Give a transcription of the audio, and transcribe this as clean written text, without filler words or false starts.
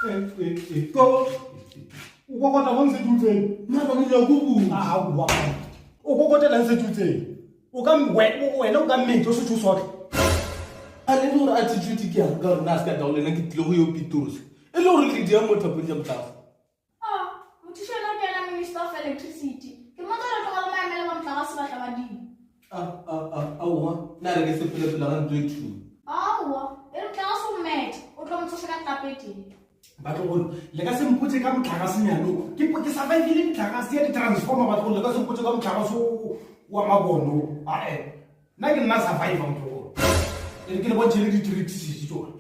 Ko o kokota mo ntse dutseng. Mara ke nyako go. Aowa. O kokotela ntse dutseng. O ka wena o ka mmetsa o setse o sotla. A le gore attitude ke yang ka gore na se ka tla go lena ke tlile go yo Pitorose. E le gore le dia mo thapong ya motlakase. Ah, mothuši yena ke yena minister of electricity. Ke mmotsa gore tlogela maemele ba motlakase ba tla ba ding. Aowa, na re ke se pele-pele ga ntlo e thunya. Aowa, e re motlakase o mmethe, o tlo mo tsoša ka tapeteng. Batlogolo, le ka se mpotse ka motlakasenyane o. Ke ke survivile metlakase ya di-transformer batlogolo, le ka se mpotse ka motlakase o wa mabono o. Ae, nna ke nna survivor motlogolo. E re ke le bontšhe le di-tricks tsona.